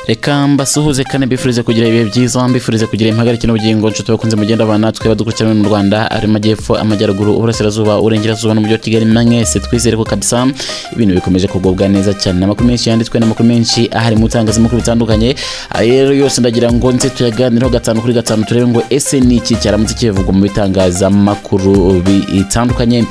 Reka mbasuhuze kandi mbifurize kugira ibihe byiza, mbifurize kugira impagarike n'ubugingo. Nshuti bakunze mugenda abana natwe badukurikirana mu Rwanda, ari mu majyepfo, amajyaruguru, uburasirazuba, uburengerazuba n'umujyi wa Kigali, mwese twizere ko kabisa ibintu bikomeje kugubwa neza cyane. Amakuru menshi yanditswe n'amakuru menshi ahari mu itangazamakuru bitandukanye. Aya rero yose ndagira ngo nze tuyaganireho gatanu kuri gatanu, turebe ngo ese ni iki cyaramutse kivugwa mu bitangazamakuru bitandukanye.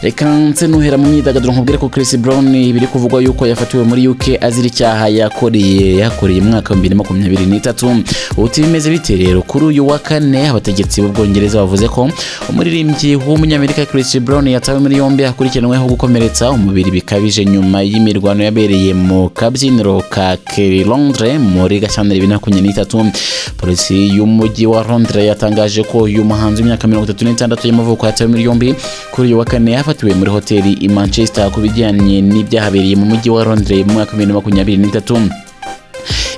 Reka nse nuhera mu myidagaduro, nkubwire ko Chris Brown biri kuvugwa yuko yafatiwe muri UK azira icyaha yakoreye mu mwaka wa 2023. Uti bimeze bite rero? Kuri uyu wa kane, abategetsi b'Ubwongereza bavuze ko umuririmbyi w'Umunyamerika Chris Brown yatawe muri yombi, akurikiranweho gukomeretsa umubiri bikabije nyuma y'imirwano yabereye mu kabyiniro ka Kelly Londres muri Gashyantare 2023. Polisi y'umujyi wa Londres yatangaje ko uyu muhanzi w'imyaka 36 y'amavuko yatawe muri yombi kuri uyu wa kane, yafatiwe muri hoteli i Manchester ku bijyanye n'ibyahabereye mu mujyi wa Londres mu mwaka wa 2023.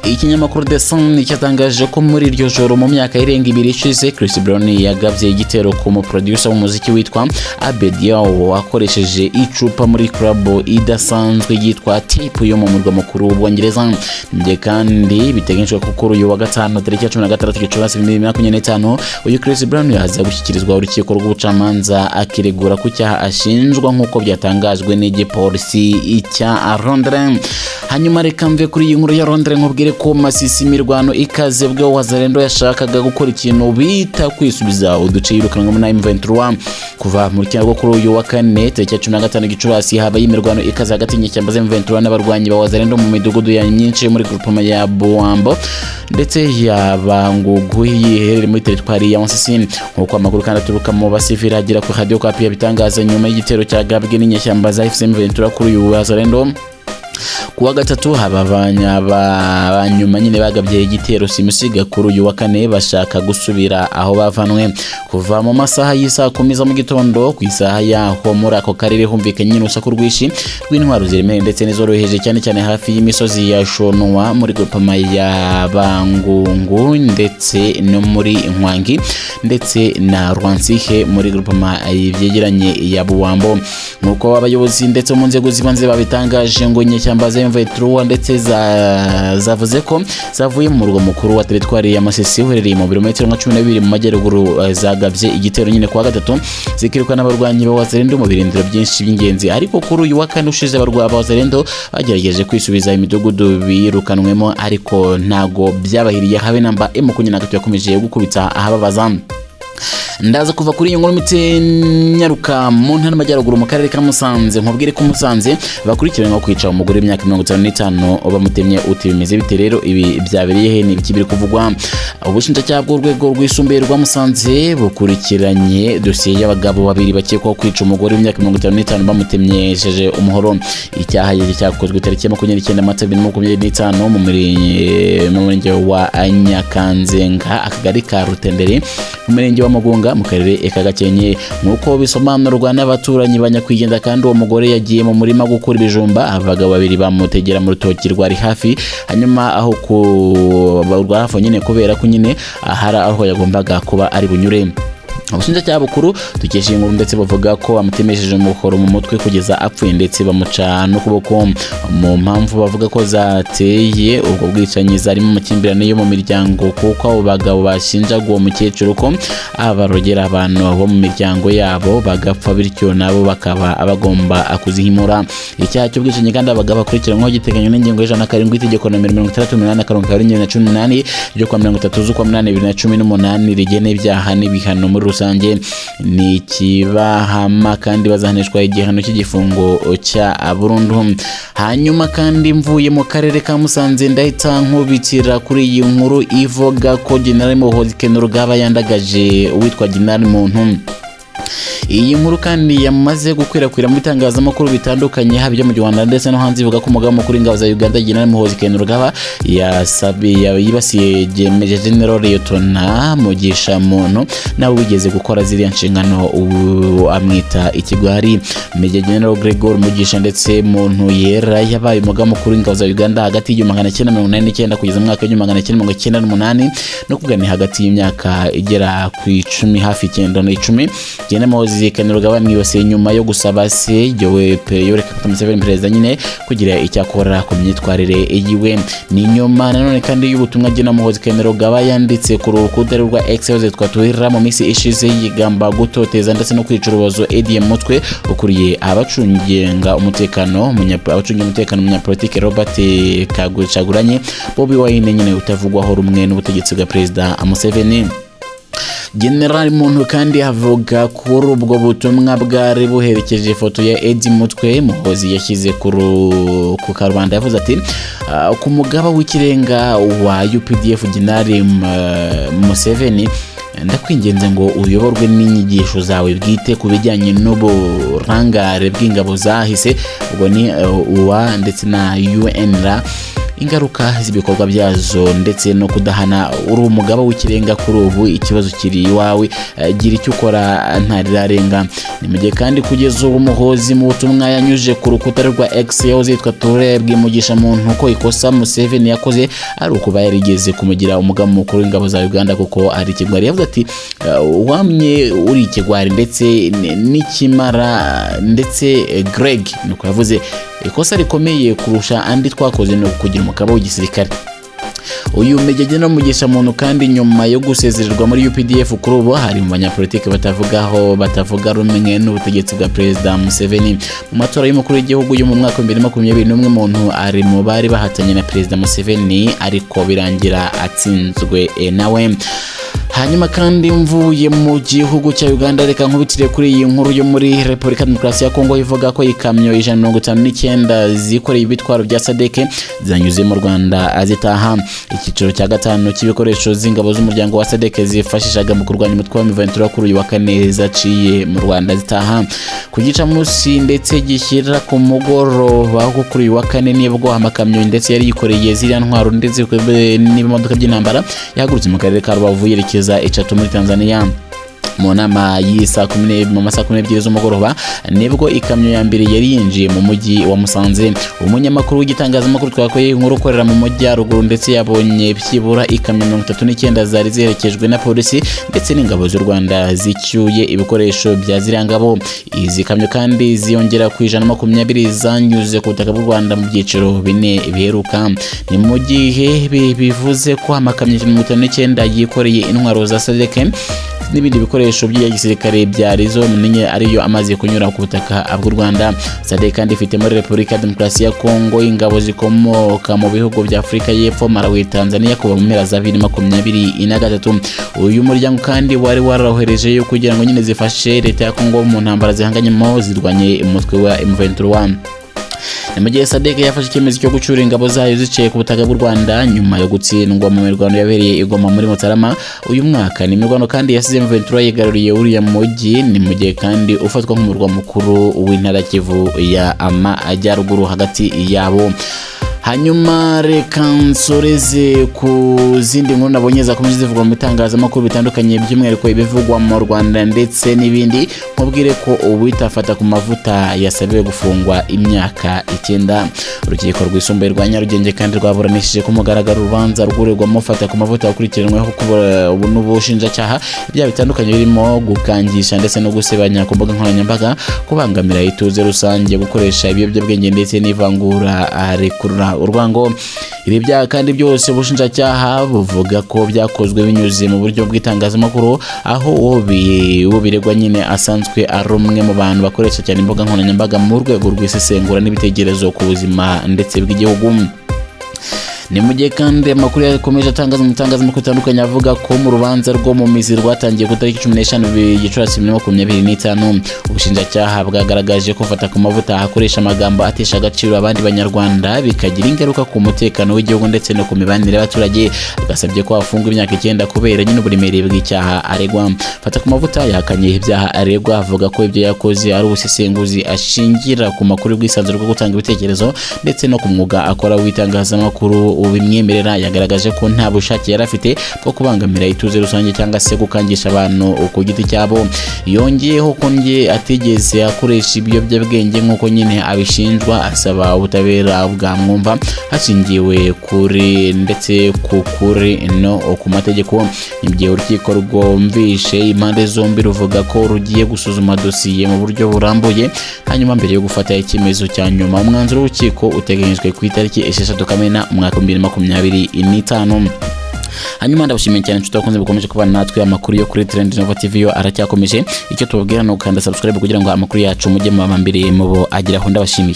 Ikinyamakuru The Sun cyatangaje ko muri iryo joro mu myaka irenga 2 ishize, Chris Brown yagabye igitero ku muproducer w'umuziki witwa Abed Yao akoresheje icupa muri club idasanzwe yitwa Tip yo mu murwa mukuru w'Ubwongereza. Njye kandi biteganyijwe ko kuri uyu wa gatanu, tariki ya 16 Gicurasi 2025, uyu Chris Brown yaza gushyikirizwa urukiko rw'ubucamanza akiregura ku cyaha ashinjwa, nk'uko byatangajwe n'igipolisi cya Londres. Hanyuma reka mve kuri iyi nkuru ya Londres, nkubwire ko Masisi imirwano ikaze bwo Wazalendo yashakaga gukora ikintu bita kwisubiza uduce yirukanwamo na M23. Kuva mu rukiko kuri uyu wa kane, tariki ya 15 Gicurasi, habaye imirwano ikaze hagati y'inyeshyamba za M23 n'abarwanyi ba Wazalendo mu midugudu ya myinshi muri groupement ya Buwambo ndetse ya Bangugu iherereye muri teritwari ya Masisi, nk'uko amakuru kandi aturuka mu basivili agera kuri Radio Okapi yabitangaza. Nyuma y'igitero cyagabwe n'inyeshyamba za AFC M23 kuri uyu Wazalendo kuwa gatatu, haba abanyuma nyine bagabye igitero simusiga kuri uyu wa kane bashaka gusubira aho bavanwe. Kuva mu masaha y'isaa 10 za mu gitondo ku isaha yaho muri ako karere, humvikanye nyine urusaku rwinshi rw'intwaro ziremereye ndetse n'izoroheje, cyane cyane hafi y'imisozi ya Shonwa muri groupement ya Bangungu, ndetse no muri Nkwangi ndetse na Rwansihe muri groupement byegeranye ya Buwambo, nk'uko abayobozi ndetse mu nzego z'ibanze babitangaje. Ngo inyeshyamba za M23 ndetse zavuze ko zavuye mu murwa mukuru wa teritwari ya Masisi uherereye mu birometero nka 12 mu majyaruguru, zagabye igitero nyine kuwa gatatu, zikiruka n'abarwanyi ba Wazalendo mu birindiro byinshi by'ingenzi. Ariko kuri uyu wa kane ushize, abarwanyi ba Wazalendo bagerageje kwisubiza imidugudu birukanwemo, ariko ntago byabahiriye habe namba. M23 yakomeje gukubita ahababaza. Ndaza kuva kuri iyi nkuru mite nyaruka mu ntara y'Amajyaruguru, mu karere ka Musanze, nkubwire ko Musanze bakurikiranyweho kwica umugore w'imyaka 55 bamutemye. Uti bimeze bite rero? Ibi byabereye he? Ni ibiki biri kuvugwa? Ubushinjacyaha bw'urwego rwisumbuye rwa Musanze bukurikiranye dosiye y'abagabo babiri bakekwaho kwica umugore w'imyaka 55 bamutemyesheje umuhoro. Icyaha cyakozwe tariki ya 29 Mata 2025 mu murenge wa Nyakanzenga, akagari ka Rutenderi, mu murenge wa Mugunga, mu karere ka Gakenke, nk'uko bisobanurwa n'abaturanyi ba nyakwigendera. Kandi uwo mugore yagiye mu murima gukura ibijumba, abagabo babiri bamutegera mu rutoki rwari hafi, hanyuma aho ku rwa hafi nyine, kubera ko nyine hari aho yagombaga kuba ari bunyure. Ubushinjacyaha bukuru dukesha inkuru ndetse bavuga ko bamutemesheje umuhoro mu mutwe kugeza apfuye, ndetse bamuca n'ukuboko. Mu mpamvu bavuga ko zateye ubwo bwicanyi zarimo amakimbirane yo mu miryango, kuko abo bagabo bashinjaga uwo mukecuru ko abarogera abantu bo mu miryango yabo bagapfa, bityo nabo bakaba bagomba kuzihimura. Icyaha cy'ubwicanyi kandi abagabo bakurikiranyweho giteganywa n'ingingo ya 107 itegeko nomero 68/2018 ryo kuwa 30 z'ukwa munani 2018 rigena ibyaha n'ibihano muri rusange. Ni ikibahama kandi bazahanishwa igihano cy'igifungo cya burundu. Hanyuma kandi mvuye mu karere ka Musanze, ndahita nkubitira kuri iyi nkuru ivuga ko General Muhoozi Kainerugaba yandagaje uwitwa General Muntu. Iyi nkuru kandi yamaze gukwirakwira mu bitangazamakuru bitandukanye, haba ibyo mu Rwanda ndetse no hanze, ivuga ko umugaba mukuru w'ingabo za Uganda, General Muhoozi Kainerugaba, yasabiye yibasiye Major General Lieutenant Mugisha Muntu, nawe wigeze gukora ziriya nshingano, ubu amwita ikigwari. Major General Gregory Mugisha ndetse Muntu yera yabaye umugaba mukuru w'ingabo za Uganda hagati ya 1989 kugeza mu mwaka wa 1998, no kuvuga ni hagati y'imyaka igera ku 10, hafi 9 na 10. General Muhoozi Kainerugaba bamwibasiye nyuma yo gusaba se Yoweri Kaguta Museveni, perezida nyine, kugira icyo akora ku myitwarire yiwe. Ni nyuma nanone kandi y'ubutumwa General Muhoozi Kainerugaba yanditse ku rukuta rwa X yitwa Twitter mu minsi ishize, yigamba gutoteza ndetse no kwica urubozo Eddie Mutwe ukuriye abacungenga umutekano, abacungira umutekano umunyapolitike Robert Kyagulanyi Bobi Wine nyine utavugwaho rumwe n'ubutegetsi bwa Perezida Museveni. General Muntu kandi avuga kuri ubwo butumwa bwari buherekeje ifoto ya Eddie Mutwe Muhoozi yashyize ku karubanda, yavuze ati: "Ku mugaba w'ikirenga wa UPDF General Museveni, ndakwinginze ngo uyoborwe n'inyigisho zawe bwite ku bijyanye n'uburangare bw'ingabo zahise, ubwo ni UA ndetse na UNLA, ingaruka z'ibikorwa byazo ndetse no kudahana. Uri umugaba w'ikirenga kuri ubu, ikibazo kiri iwawe, gira icyo ukora ntarirarenga." Ni mu gihe kandi kugeza ubu Muhoozi mu butumwa yanyujije ku rukuta rwa X yahoze yitwa Twitter bwimugisha muntu ko ikosa Museveni yakoze ari ukuba yarigeze kumugira umugaba mukuru w'ingabo za Uganda, kuko ari ikigwari. Yavuze ati: "Wamye uri ikigwari ndetse n'ikimara ndetse Greg," nuko yavuze, "ikosa rikomeye kurusha andi twakoze ni ukugira umugaba w'igisirikare." Uyu Major General Mugisha Muntu kandi nyuma yo gusezererwa muri UPDF, kuri ubu hari mu banyapolitiki batavuga rumwe n'ubutegetsi bwa Perezida Museveni. Mu matora y'umukuru w'igihugu yo mu mwaka wa 2021, muntu ari mu bari bahatanye na Perezida Museveni, ariko birangira atsinzwe nawe. Hanyuma kandi mvuye mu gihugu cya Uganda, reka nkubitire kuri iyi nkuru yo muri Repubulika Demokarasi ya Kongo ivuga ko ikamyo 159 zikoreye ibitwaro bya SADC zanyuze mu Rwanda zitaha. Icyiciro cya gatanu cy'ibikoresho z'ingabo z'umuryango wa SADC zifashishaga mu kurwanya umutwe wa M23 kuri uyu wa kane zaciye mu Rwanda zitaha. Ku gicamunsi ndetse gishyira ku mugoroba wo kuri uyu wa kane nibwo amakamyo ndetse yari yikoreye ziriya ntwaro ndetse n'ibimodoka by'intambara yahagurutse mu karere ka Rubavu yerekeza i Chato muri Tanzania. Mu nama y'isaa 12, mu masaha 12 z'umugoroba, nibwo ikamyo ya mbere yari yinjiye mu mujyi wa Musanze. Umunyamakuru w'igitangazamakuru twakoye inkuru ukorera mu majyaruguru ndetse yabonye byibura ikamyo 39 zari ziherekejwe na polisi ndetse n'ingabo z'u Rwanda zicyuye ibikoresho bya ziriya ngabo. Izi kamyo kandi ziyongera ku 120 zanyuze ku butaka bw'u Rwanda mu byiciro bine biheruka. Ni mu gihe bivuze ko amakamyo 159 yikoreye intwaro za SADC n'ibindi bikoresho by'iya gisirikare bya rizo munini ariyo amaze kunyura ku butaka bw'u Rwanda. SADC kandi ifite muri Repubulika ya Demokarasi ya Kongo ingabo zikomoka mu bihugu bya Afurika y'Epfo, Malawi, Tanzania kuva mu mpera za 2023. Uyu muryango kandi wari waroherejeyo kugira ngo nyine zifashe leta ya Kongo mu ntambara zihanganyemo zirwanye umutwe wa M23. Ni mu gihe SADC yafashe icyemezo cyo gucyura ingabo zayo ziciye ku butaka bw'u Rwanda nyuma yo gutsindwa mu mirwano yabereye i Goma muri Mutarama uyu mwaka. Ni imirwano kandi yasize M23 yigaruriye uriya mujyi. Ni mu gihe kandi ufatwa nk'umurwa mukuru w'intara Kivu ya Amajyaruguru hagati yabo. Hanyuma reka nsoreze ku zindi nkuru nabonye zakomeje zivugwa mu bitangazamakuru bitandukanye, by'umwihariko ibivugwa mu Rwanda ndetse n'ibindi. Nkubwire ko uwita Fatakumavuta yasabiwe gufungwa imyaka 9. Urukiko rwisumbuye rwa Nyarugenge kandi rwaburanishije ku mugaragaro urubanza rwuregwamo Fatakumavuta ukurikiranweho n'ubushinjacyaha ibyaha bitandukanye birimo gukangisha ndetse no gusebanya ku mbuga nkoranyambaga, kubangamira ituze rusange, gukoresha ibiyobyabwenge ndetse n'ivangura rikurura urwango. Ibi byaha kandi byose ubushinjacyaha buvuga ko byakozwe binyuze mu buryo bw'itangazamakuru, aho uwo biregwa nyine asanzwe ari umwe mu bantu bakoresha cyane imbuga nkoranyambaga mu rwego rw'isesengura n'ibitekerezo ku buzima ndetse bw'igihugu. Ni mu gihe kandi amakuru yakomeje atangaza mu itangazamakuru bitandukanye avuga ko mu rubanza rwo mu mizi rwatangiye ku tariki 15 Gicurasi 2025, ubushinjacyaha bwagaragaje ko Fatakumavuta akoresha amagambo atesha agaciro abandi banyarwanda, bikagira ingaruka ku mutekano w'igihugu ndetse no ku mibanire y'abaturage. Bwasabye ko afungwa imyaka 9 kubera nyine uburemere bw'icyaha aregwa. Fatakumavuta yahakanye ibyaha aregwa, avuga ko ibyo yakoze ari ubusesenguzi ashingira ku makuru y'ubwisanzure bwo gutanga ibitekerezo ndetse no ku mwuga akora w'itangazamakuru. bimwemerera. Yagaragaje ko nta bushake yari afite bwo kubangamira ituze rusange cyangwa se gukangisha abantu ku giti cyabo. Yongeyeho ko nge atigeze akoresha ibiyobyabwenge nk'uko nyine abishinjwa, asaba ubutabera bwamwumva hashingiwe kuri ndetse ku kuri no ku mategeko. Mu gihe urukiko rwumvishe impande zombi, ruvuga ko rugiye gusuzuma dosiye mu buryo burambuye hanyuma mbere yo gufata icyemezo cya nyuma. Umwanzuro w'urukiko uteganyijwe ku itariki 6 Kamena umwaka 2025. Hanyuma ndabashimiye cyane, inshuti bakunze bukomeje kubana natwe. Amakuru yo kuri Trend Nova TV yo aracyakomeje. Icyo tubabwira ni ukanda subscribe kugira ngo amakuru yacu mujye mu mbere mu bo ageraho. Ndabashimiye.